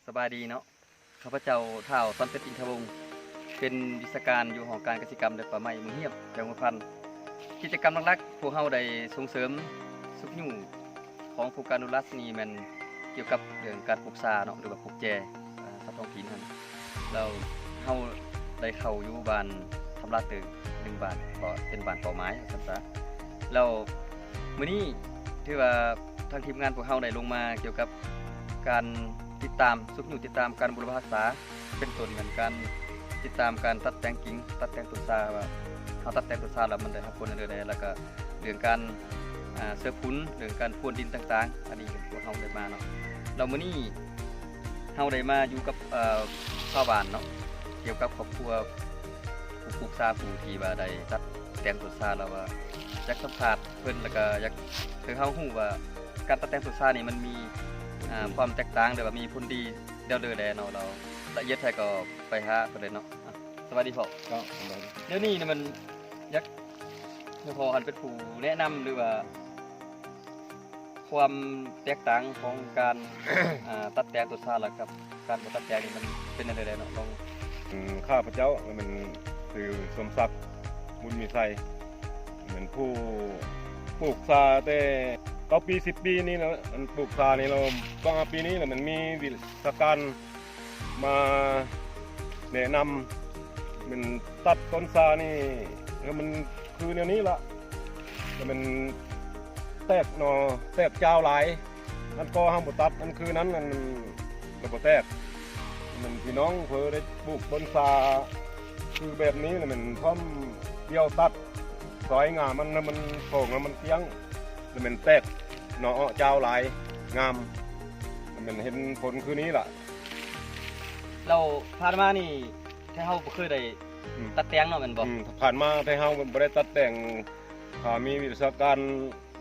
ສະບາຍດີເນາະ ຂ້າພະເຈົ້າ ທ້າວ ສອນເພັດ ອິນທະວົງ ເປັນວິຊາການຢູ່ຫ້ອງການກະສິກຳ ແລະ ປ່າໄມ້ ເມືອງຮຽບ ແຂວງຫົວພັນ. ກິດຈະກຳຫຼັກໆ ພວກເຮົາໄດ້ສົ່ງເສີມຊຸກຍູ້ຂອງໂຄງການອະນຸລັກນີ້ແມ່ນກ່ຽວກັບເລື່ອງການປູກຊາເນາະ ຫຼືວ່າປູກແຈ ອາ ສຳລັບທ້ອງຖິ່ນຫັ້ນ. ແລ້ວເຮົາໄດ້ເຂົ້າຢູ່ບ້ານທຳລາຕຶກ ໜຶ່ງບ້ານ ເພາະເປັນບ້ານເປົ້າໝາຍວ່າຊັ້ນຊະ. ແລ້ວມື້ນີ້ຖືວ່າທາງທີມງານພວກເຮົາໄດ້ລົງມາກ່ຽວກັບການຕິດຕາມ ຊຸກຍູ້ຕິດຕາມການບຸລະບາຮັກສາ ເປັນຕົ້ນແມ່ນການຕິດຕາມການຕັດແຕ່ງກິ່ງ ຕັດແຕ່ງຕົ້ນຊາ ວ່າເຮົາຕັດແຕ່ງຕົ້ນຊາແລ້ວມັນໄດ້ຮັບຜົນອັນໃດແດ່ ແລ້ວກະເລື່ອງການ ອາ ເຊື້ອຝຸ່ນ ເລື່ອງການພຣວນດິນຕ່າງໆ ອັນນີ້ພວກເຮົາໄດ້ມາເນາະ. ແລ້ວມື້ນີ້ ເຮົາໄດ້ມາຢູ່ກັບ ເອີ ຊາວບ້ານເນາະ ກ່ຽວກັບຄອບຄົວຜູ້ປູກຊາ ຜູ້ທີ່ວ່າໄດ້ຕັດແຕ່ງຕົ້ນຊາ ແລ້ວວ່າຢາກສຳພາດເພິ່ນ ແລ້ວກະຢາກໃຫ້ເຮົາຮູ້ວ່າການຕັດແຕ່ງຕົ້ນຊານີ້ມັນມີ ອາ ຄວາມແຕກຕ່າງ ຫຼືວ່າມີຜົນດີແນວໃດແດ່ເນາະ. ແລ້ວລະອຽດແທ້ກໍໄປຫາເພິ່ນເລີຍເນາະ. ອາ ສະບາຍດີພໍ່. ເຈົ້າ ສະບາຍດີ. ດຽວນີ້ນີ້ມັນຢາກໃຫ້ພໍ່ຫັ້ນເປັນຜູ້ແນະນຳ ຫຼືວ່າ ຄວາມແຕກຕ່າງຂອງການ ອາ ຕັດແຕ່ງຕົ້ນຊາ ແລະ ກັບການບໍ່ຕັດແຕ່ງນີ້ມັນເປັນແນວໃດແດ່ເນາະ? ລອງ ອືມ ຂ້າພະເຈົ້າແມ່ນຊື່ ສົມສັກ ບຸນມີໄຊ ແມ່ນຜູ້ປູກຊາແຕ່ເກົ້າປີ ສິບປີນີ້ແຫຼະ ອັນປູກຊານີ້ແລ້ວ ກໍມາປີນີ້ແຫຼະ ມັນມີວິຊາການ ມາແນະນຳ ແມ່ນຕັດຕົ້ນຊານີ້ ໃຫ້ມັນຄືແນວນີ້ລະ ແລ້ວແມ່ນແຕກໜໍ່ແຕກຈາວຫຼາຍ ອັນກໍເຮົາບໍ່ຕັດ ອັນຄືນັ້ນ ອັນລະບໍ່ແຕກ. ແມ່ນພີ່ນ້ອງເພິ່ນໄດ້ປູກຕົ້ນຊາຄືແບບນີ້ ແລ້ວແມ່ນພ້ອມດຽວຕັດ ຊອຍງ່າມັນໃຫ້ມັນໂປ່ງ ໃຫ້ມັນກ້ຽງ ແລ້ວແມ່ນແຕກໜໍ່ອອກຈາວຫຼາຍ ງາມ ແລ້ວແມ່ນເຫັນຜົນຄືນີ້ລະ. ແລ້ວຜ່ານມານີ້ ແຕ່ເຮົາບໍ່ເຄີຍໄດ້ ອືມ ຕັດແຕ່ງເນາະ ແມ່ນບໍ່? ອືມ ຜ່ານມາແຕ່ເຮົາບໍ່ໄດ້ຕັດແຕ່ງ ຖ້າມີວິຊາການ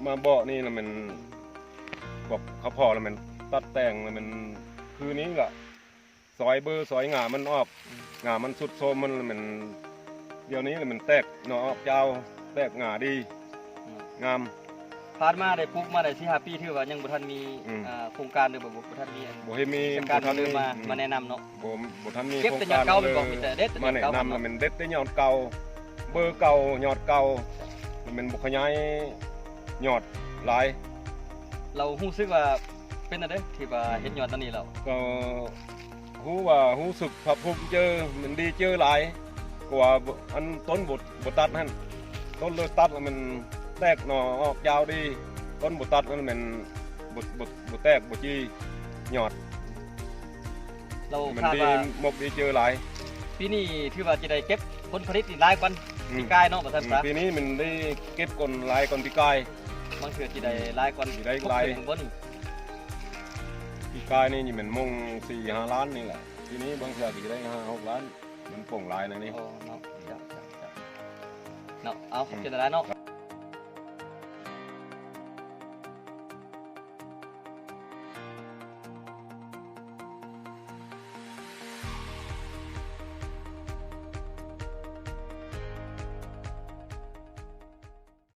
ມາບອກນີ້ລະແມ່ນ ບອກເຂົາພໍລະແມ່ນຕັດແຕ່ງລະແມ່ນຄືນີ້ລະ ຊອຍເບີ ຊອຍງ່າມັນອອກ ອືມ ງ່າມັນຊຸດໂຊມ ມັນລະແມ່ນ ດຽວນີ້ລະແມ່ນແຕກໜໍ່ອອກຈາວ ແຕກງ່າດີ ອືມ ງາມ. ຜ່ານມາໄດ້ປູກມາໄດ້ສີ່ຫ້າປີ ຖືວ່າຍັງບໍ່ທັນມີ ອືມ ອາ ໂຄງການ ຫຼືບໍ່ ບໍ່ທັນມີອັນ ບໍ່ເຫັນມີ ວິຊາການ ບໍ່ທັນມີ ມາ ອືມ ມາແນະນຳເນາະ ບໍ່ ບໍ່ທັນມີ ເກັບແຕ່ຍອດເກົ່າ ໂຄງການ ແມ່ນບໍ່? ມີແຕ່ເດັດແຕ່ຍອດເກົ່າ ມາແນະນຳ ເນາະ ລະແມ່ນເດັດແຕ່ຍອດເກົ່າ ເບີເກົ່າຍອດເກົ່າ ລະແມ່ນບໍ່ຂະຫຍາຍຍອດຫຼາຍ. ລາວຮູ້ສຶກວ່າເປັນແນວໃດ ທີ່ວ່າ ອືມ ເຫັນຍອດອັນນີ້ແລ້ວ? ກໍ ຮູ້ວ່າ ຮູ້ສຶກພາກພູມໃຈ ມັນດີໃຈຫຼາຍກວ່າອັນຕົ້ນບໍ່ ບໍ່ຕັດຫັ້ນ ຕົ້ນເລີຍຕັດລະແມ່ນແຕກໜໍ່ອອກຍາວດີ ຕົ້ນບໍ່ຕັດຫັ້ນແມ່ນບໍ່ ບໍ່ ບໍ່ແຕກ ບໍ່ຈີ່ຍອດ. ລາວ ມັນດີ ຄາດວ່າ ມົກດີໃຈຫຼາຍ ປີນີ້ຖືວ່າຈະໄດ້ເກັບຜົນຜະລິດນີ້ຫຼາຍກວ່າ ອືມ ປີກາຍເນາະ ວ່າຊັ້ນຊະ. ອືມ ປີນີ້ມັນໄດ້ເກັບກ່ອນ ຫຼາຍກ່ອນປີກາຍ ບາງເທື່ອຈະໄດ້ ອືມ ຫຼາຍກ່ອນ ຊິໄດ້ຫຼາຍ ຫົກເທື່ອບໍ່ນີ້? ປີກາຍນີ້ແມ່ນມົງສີ່ຫ້າລ້ານນີ້ແຫຼະ ປີນີ້ບາງເທື່ອກໍຈະໄດ້ຫ້າຫົກລ້ານ ມັນປົ່ງຫຼາຍນະນີ້. ໂອ້ ເນາະ ເຈົ້າ ເຈົ້າ ເຈົ້າ ເນາະ ເອົາ ຂອບໃຈຫຼາຍໆເນາະ.